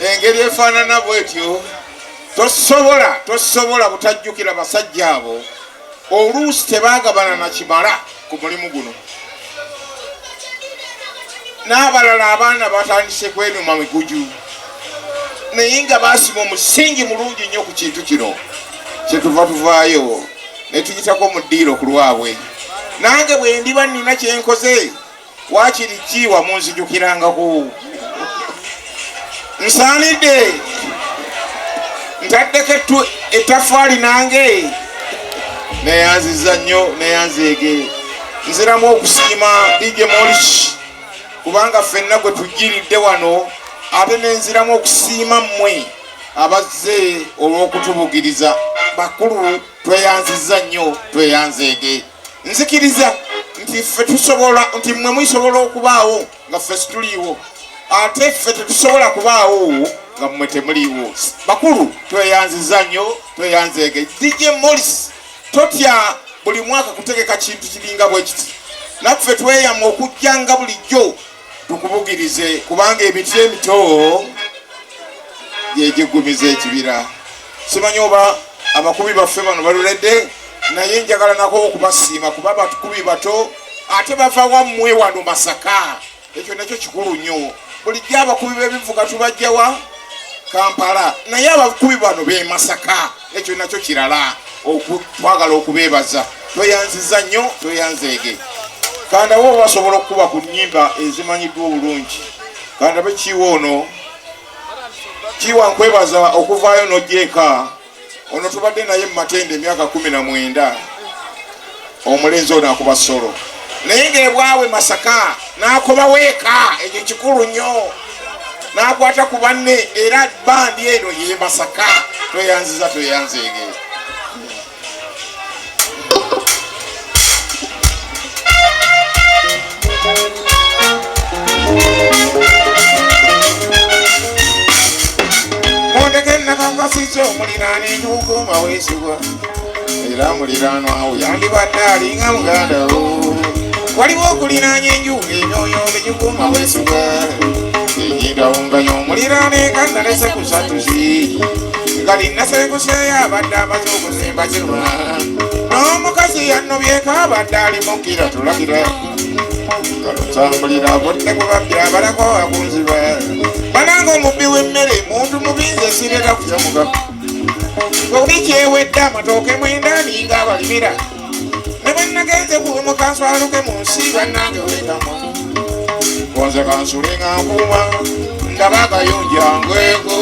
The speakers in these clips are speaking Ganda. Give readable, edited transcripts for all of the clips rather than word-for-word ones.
Engeri efaanana bwetyo tosobola tosobola butajjukira basajja abo oluusi tebaagabana na kimala ku mulimu guno. N'abalala abaana batandise kwenuma miguju naye nga baasima omusingi mulungi nnyo ku kintu kino kyetuva tuvaayo ne tuyitako mu ddiiro ku lwabwe. Nange bwe ndiba nnina kye nkoze waakiri kiwa munzijukirangako. Nsaanidde ntaddeko ettaffaali nange neyanziza nnyo neyanzeege. Nziramu okusiima DJ Molish kubanga ffenna gwe tujjiridde wano, ate nenziramu okusiima mmwe abazze olw'okutubugiriza. Bakulu tweyanzizza nnyo tweyanzeege. Nzikiriza nti ffe tusobola nti mmwe musobola okubaawo nga ffe situliiwo, ate ffe tetusobola kubaawo nga mmwe temuliiwo. Bakulu tweyanziza nnyo tweyanzeege. DJ Morris totya buli mwaka kutegeka kintu kiringa bwe kiti, naffe tweyama okujja nga bulijjo tukubugirize kubanga emiti emito gyegiggumiza ekibira. Simanyi oba abakubi baffe bano baluledde, naye njagala nako okubasiima kuba bakubi bato ate bava wammwe wano Masaka. Ekyo nakyo kikulu nnyo. Bulijjo abakubi b'ebivuga tubajjawa Kampala, naye abakubi bano b'e Masaka, ekyo nakyo kirala. Twagala okubeebaza, tweyanziza nnyo tweyanzeege. Kandabe oba basobola okukuba ku nnyimba ezimanyiddwa obulungi. Kandabe kiwa ono kiwa, nkwebaza okuvaayo n'ojja eka. Ono tubadde naye mu Matende emyaka 19. Omulenzi ono akuba solo naye ng'ebwawe Masaka n'akomawo eka, ekyo kikulu nnyo. N'akwata ku banne era bandi eno ye Masaka. Tweyanziza tweyanzeege. Mundeke nakakasiza omuliraano entuukuuma weesigwa, era muliraanwa wo yandibadde alinga muganda wo. Waliwo okuliraanya enju ng'emyoyo tegikuuma weesigwa, egindawunganya omuliraano eka nalese kusatuzi nga linnasenguseeyo abadde amaze okuzimba kirwa n'omukazi yannobyeko abadde ali mukira tulabira kalutambulira budde kubabbi abalako akunziba. Banange omubbi w'emmere muntu mubi, nze sirera kujamuga obi kyewedde amatooke mwenda ninga abalimira ne bwe nagenze kumukanswaluke mu nsi. Bannange wekamwa konze kansule nga nkuuma ndaba akayunja ngwego.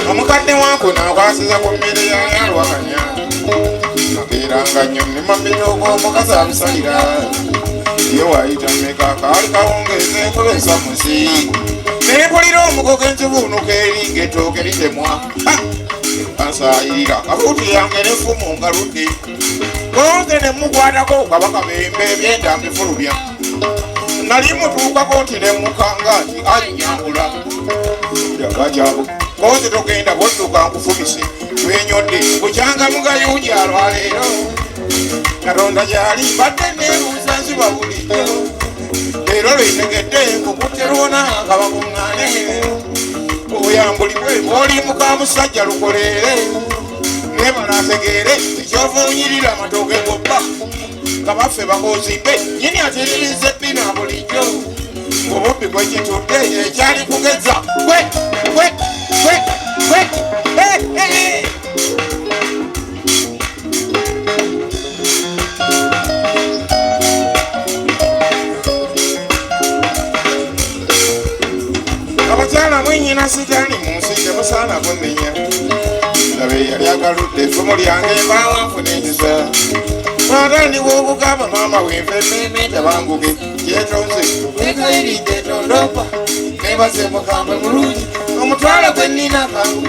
Omukadde wanku nakwasiza ku mmere yayalwakanya nakeeranga nnyo nemamira omukazi abisalira ye wayita meka kaali kawungeeza enkuba esamusi nempulira omugogo enzibuunuka eri ng'ettooke litemwa ansaayirira kafuuti yange nefumu nga ludde konze ne mukwatako kabaka bembe ebyenda mbifulumya nali mutuukako nti nemukanga nti annyambula yagajabu konze togenda bwodduka nkufumise twenyodde bukyanga mugayunja alwaleero Katonda gyali mbadde neebuuza nziba bulijjo leero lwetegedde nkukutte lwona nga bakuŋŋaane oyambulibwe oli muka musajja lukoleere nebala ategeere ekyova onyirira amatooke gobba nga baffe bakozimbe nyini atiririza ebbina bulijjo obubbi bwekitudde ekyali kugeza gwe gwe gwe gwe. Abakyala mwenyina sitaani mu nsi temusaana kunnenya. Laba eyali agaludde effumu lyange mbaawa nfuna ekisa natandika okugamba maama wenva emmeeme tabanguke kyetonze negayiridde tondopa nebaze mukambwe mulungi omutwalo gwe nnina kangu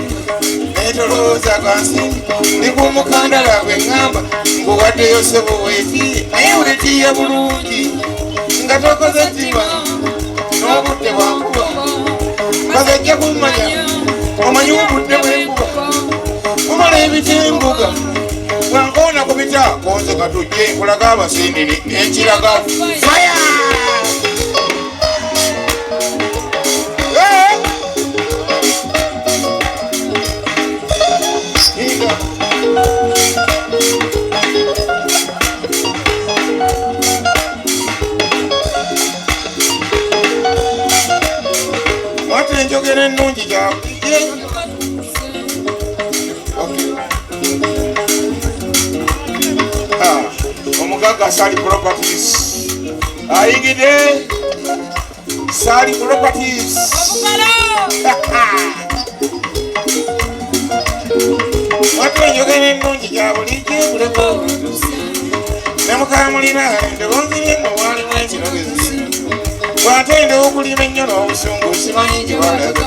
netolooza kansimbi ndi ku mukandala gwe ŋŋamba nkuwaddeyo sebo weetiye naye weetiye bulungi nga tokoze ttima n'obudde bwankuba bazajja kummanya omanyi obudde bwenkuba bumala ebiti embuga bwankoona ku Nkubita konze katujje nkulaga abasindini ekiraga fire. Mwate enjogera ennungi gyabulijjo. Omugagga Sali Properties ayingidde. Sali Properties. Mwate enjogera ennungi gya bulijjo kuleka ne mukamulira eddoboozi lye walimu ekirogezi bw'atenda okulima ennyo n'obusungu simanyi gye balaga.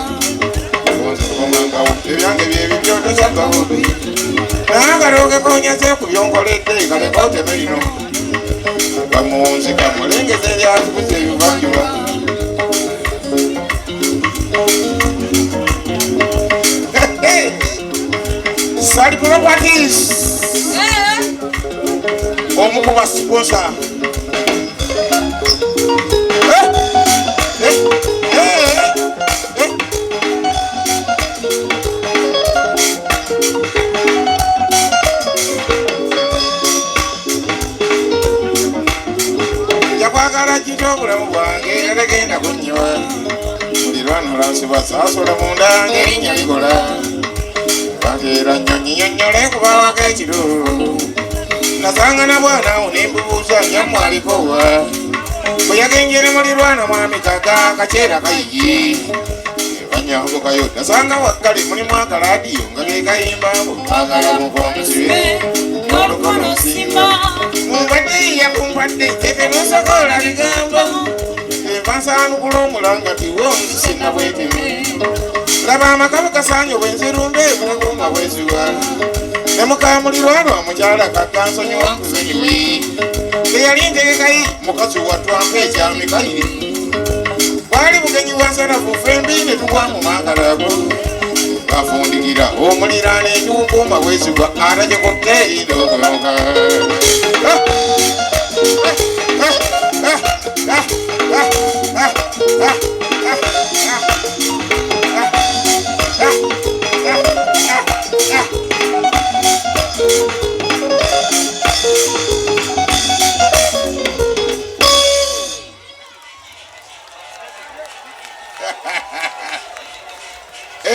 Ebyange byebibyo tokyaggawo naye konyaze ku byonkoledde kaleka oteme lino bamunzika mulengeza ebyatukuza ebivanjuba. Sali Properties omu ku basiponsa. Njakwagala kito obulamu bwange era tegenda kunnyiwa mulirwano lwansiba saasola munda ng'erinnya likola banteera nnyonyi nnyonnyole kubawako ekiro nasanga na bwana ne mbubuuza nyammwe alikowa bwe yagenjere mulirwana mwami Kaga kaceera kayigi banyahubukayo nasanga waggale mulimu akaladiyo nga ke kayimba agala mukomusibe n'olukono simba mubadde yakumpadde tetemusokola bigambo envansaanukula omulanga tiwo nzisina bweteme laba amakabu gasaanye bwenzirumbe ebulago bweziwa ne mukamulirwalwa omukyala Kaga nsonyiwa nkusonyiwe teyali ntegekayi mukazi watwampa ekyamikayire bwali bugenyi bwa nsanafu ffembi ne tugwa mu mankalago bafundikira omuliraano ekiwukuuma bwezigwa atajekutte erinda okuloka.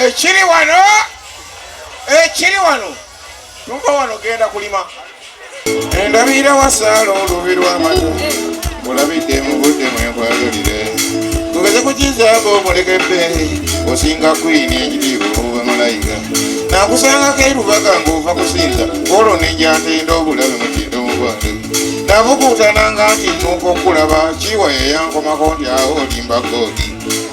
Ekiri wano, ekiri wano, tuva wano genda kulima. Endabira wasaala olubi lw'amata mulabidde mu budde mwenkwagalire tugeze kukizaako omulekebbe osinga kwini ekitiibwa oba malayika nakusangako erubaga ng'ova kusinza olwo nenjantenda obulabe mutindo mugwange nabukuutananga nti nnuuka okulaba kiwa yeyankomako nti awo olimba goodi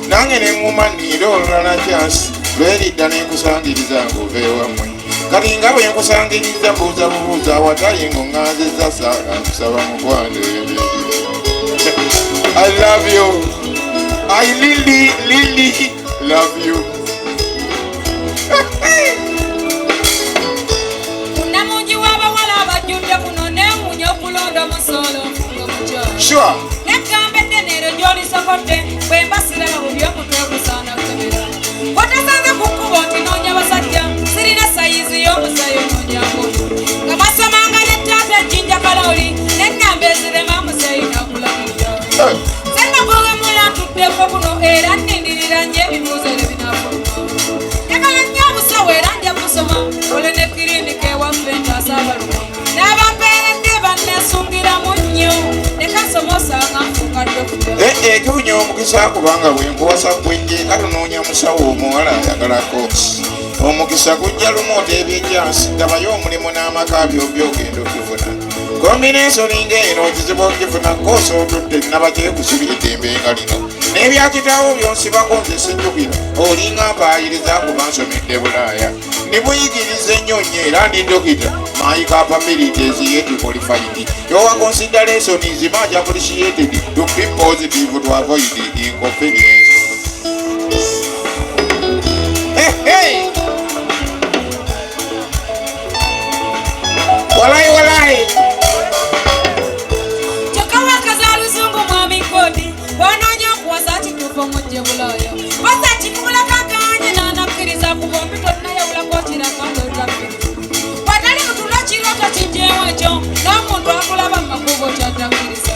nange ne ŋŋuma nninda olulala kyansi lweridda nenkusangiriza ng'ova ewammwe kati nga bwe nkusangiriza mbuuza bubuuza awatali ng'oŋŋanzizza saala nkusaba mukwano. I love you. I really, really love you. Namungi w'abawala abajjudde kuno neewuunya okulonda omusolo nga mukyala. Sure. Negamba eddene eryo gy'olisokodde bwe mba siraba bubi omutwe gusaana kukebera. Bw'otasanze ku kkubo nti noonya basajja sirina sayizi y'omusayi onoonya ng'oyo. Nga mwasomanga ne taata ejjinja kalooli n'ennamba ezirema musayi nakulamulya. Sennagwewemula ntuddeko kuno era nnindirira nnyo ebibuuzo ebyo binaafuluma. Njagala nnyo obusawo era nja kusoma ole ne kirinika ewaffe ntaasa abaluma. N'abampeeredde banneesungiramu nnyo leka nsome osanga nfuuka dokita. Tufunye omukisa kubanga bwe nkuwasa gwenje katunoonya musawo omuwala ayagala koosi. Omukisa gujja lumu oteeba ekyansi gabayo omulimu n'amaka byombi ogenda okufuna. Kombinensoni ng'eno kizibu okugifuna koosi otudde nnabakyekusiba eddembe nga lino. N'ebyakitaawo byonsibako nze sijjukira olinga mpaayiriza kuba nsomedde Bulaaya. Ndi muyigirize ennyo nnyo era ndi dokita. My capabilities yet qualified. Your consideration is much appreciated. To be positive to avoid inconvenience. Hey, hey! Walai, walai! Osava omujje Bulaaya. Basa kikubula kaganye n'anakkiriza ku bombi tonnayawulako kiraka ng'otakkiriza. Watali mutulo kirooto kijjeewo ekyo n'omuntu akulaba mu makubo kyatakkiriza.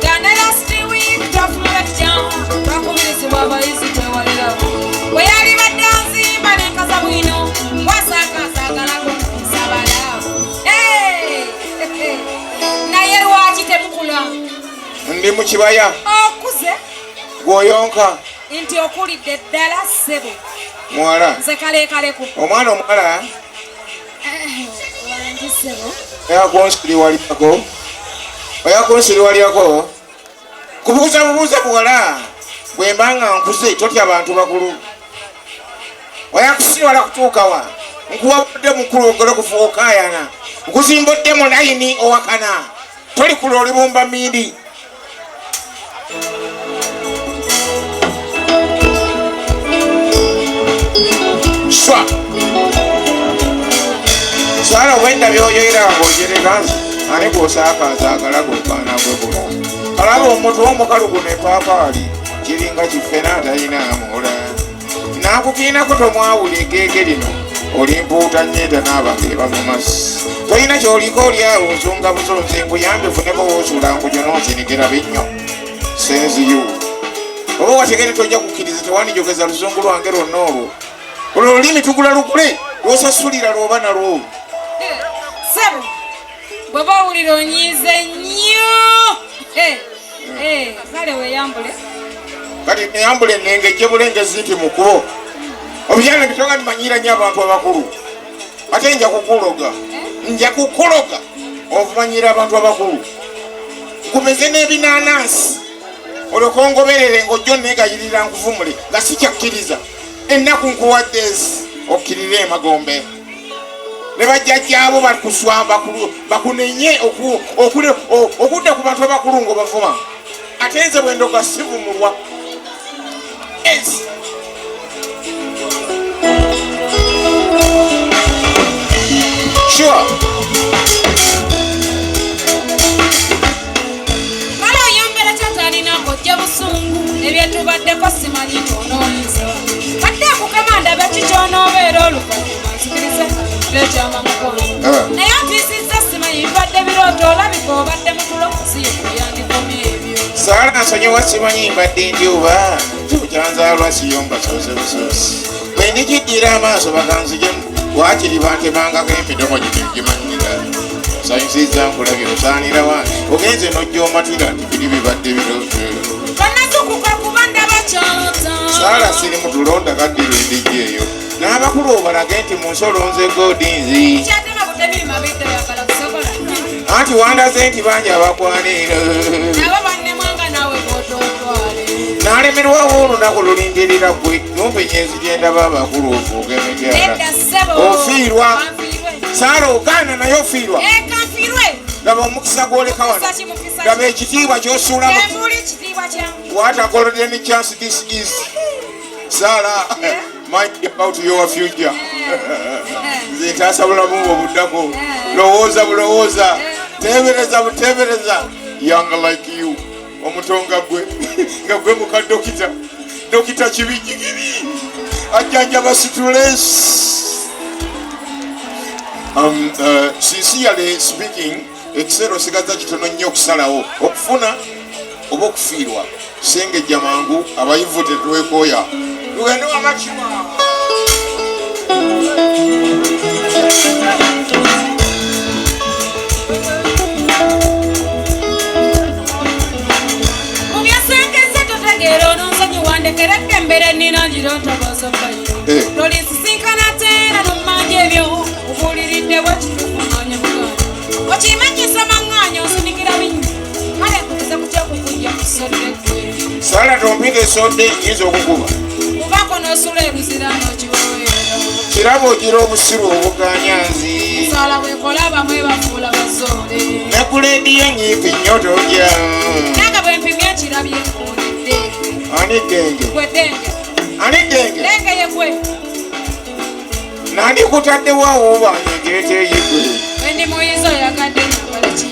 Gane last week twafuna lecture twakubirizibwa abayizi twewalirawo. Bwe yali badde anzimba n'enkaza bwino wasaakasaagalago nsabala. Naye lwaki temukula? Ndi mu kibaya. Okuze. Gwoyonka. Nti okulidde ddala ssebo. Muwala. Nze kaleekaleku. Omwana omuwala. Wangi ssebo. Oyakunsiriwalyako. Oyakunsiriwalyako. Kubuuza bubuuza muwala. Bwe mba nga nkuze totya bantu bakulu. Oyakusiwala kutuuka wa? Nkuwabudde mukulu ogolokofu okaayana. Nkuzimbudde mu layini owakana. Tolikula olibumba mindi. Swa. Sala obwedda by'oyogera ng'ojerega ani gw'osaakaaza akalago okaana gwe guno. Kalaba omutwe omukalu guno epaapaali kiringa kifena atalina amula. Nakukiinako tomwawula eggeege lino oli mpuuta nnyo n'abantu eba mu mazzi. Tolina ky'oliko oli awo ozunga buzunzi nkuyambe ofuneko w'osuula nkujonoonzinigera binnyo. Senzi you. Oba wategere tojja kukkiriza tewanijogeza luzungu lwange lwonna olwo. Olwo olulimi tugula lugule lw'osasulira lw'oba nalwo. Ssebo bw'oba owulira onyiize nnyo. Kale weeyambule. Kati neyambule nengejje bulengezi nti mukubo. Obyana bitonga nimanyira nnyo abantu abakulu. Ate nja kukuloga. Nja kukuloga ovumanyira abantu abakulu. Nkumeze n'ebinaanansi. Olyoka ongoberere ng'ojja onneegayirira nkuvumule nga sikyakkiriza. Ennaku nkuwadde ezi okkirire emagombe. Ne bajjajjaabo bakuswa bakunenye okudda ku bantu abakulu ng'obavuma. Ate nze bwe ndoga sivumulwa. Ezi. Sure. Kale oyombera kyatalina ng'ojja busungu ebyetubaddeko simanyi nti onooyinza. Badde akukema ndabe ki ky'onoobeera oluvannyuma nzikirize lekyama mukono. Naye ontiisizza simanyi bibadde birooto olabika obadde mu tulo si ye kuyandikomye ebyo. Saala nsonyiwa simanyi mbadde ndi oba kyanzaalwa siyomba soose busoose. Bwe ndikiddira amaaso bakanzijemu waakiri bantemangako emidomo gino gimanyira. Nsanyusizza nkulabye osaanira wange ogenze n'ojja omatira nti biri bibadde birooto. Tonnazuukuka kuba ndaba kyota. Saala siri mu tulonda kaddira endijja eyo. N'abakulu obalage nti mu nsi olonze godinzi. Kyatema butemi mabidde oyagala kusobola. Anti wandaze nti bangi abakwanira. Nabo bannemwanga naawe bw'otootwale. N'alemerwawo olunaku lulindirira ggwe numpenye enzigye ndaba abakulu ofuuke emityala. Nedda ssebo. Ofiirwa. Kanfiirwe. Saala ogaana naye ofiirwa. Kanfiirwe. Laba omukisa gw'oleka wano. Mukisa ki, mukisa ki? Laba ekitiibwa ky'osuulamu. Temuli kitiibwa kyange. What a golden chance this is. Sarah, mind about your future. Nze ntaasa bulamu bwo buddako. Lowooza bulowooza. Teebereza buteebereza. Young like you. Omuto nga gwe. Nga gwe muka dokita. Dokita Kibijjigiri. Ajjanjaba stress. Sincerely speaking, ekiseera osigaza kitono nnyo okusalawo okufuna oba okufiirwa. Sengejja mangu abayivu tetwekooya. Tugende wamakima. Mu byasengezza totegeera ononsonyiwa ndekeredde embeera ennina ngira ntabaasa fayiro. Tolisisinkana teera n'ommanja ebyo obuuliridde bwekituufu maanyi bugaana. Okimanyi nsoma ŋŋaanya osinikira binnya. Kale nkubuze ku kyokukujja ku ssodde ggwe. Saala tompita esodde nyinza okukuba. Kubaako n'osula ebuzira n'okiweweera. Kirabo ogira obusiru obuganyanzi. Ensala bw'ekola abamwe bafuula bazoole. Ne guleediyo nnyimpi nnyo totya. Nange bwe mpimye nkirabye nkuwulidde. Ani ddenge? Gwe ddenge. Ani ddenge? Ddenge ye gwe. Nandikutaddewo awo oba ngeeteeyi gwe. Bwe ndi muyizi oyagadde nnyambale ki?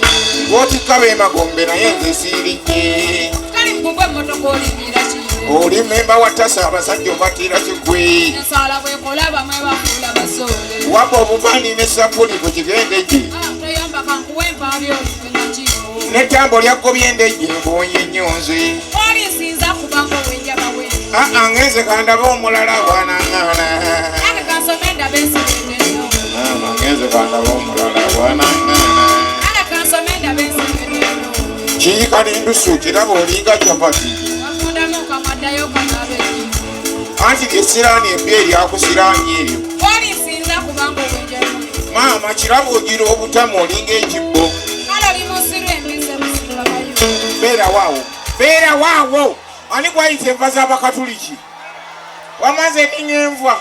Bw'otikka b'emagombe naye nze siirijje. Kali mugugwe emmotoka olinnyira ki? Oli memba wa tasa abasajja obatira kigwe. Ensala bwekola bamwe bafuula basoole. Waba obubaani ne sapuli ku kigende gye. Ah, toyamba kankuwe empaabyo olugenda. N'ettambo lyaggobye endejje mbonye nnyo nze. Poliisi nza kubanga owenjaba we. Aa ngenze kandabe omulala bw'anaŋŋaana. Nange kansome ndabe ensibe eno. Maama ngenze kandabe omulala bw'anaŋŋaana. Nange kansome ndabe ensibe eno. Kiyiika n'endusu kiraba olinga capati. Wafundamu kamaddayo kanaabe ejjiko. Anti lyesiraani ebbi eryakusiraani eryo. Poliisi nza kubanga owenjaba we. Maama kiraba ogira obutamu olinga ekibbo. Kale oli musiru embize musiru abayo. Beerawo awo. Beerawo awo. Ani gwayita enva z'Abakatuliki? Wamaze ninga enva.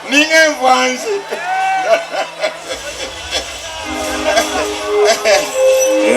Ninga enva nze.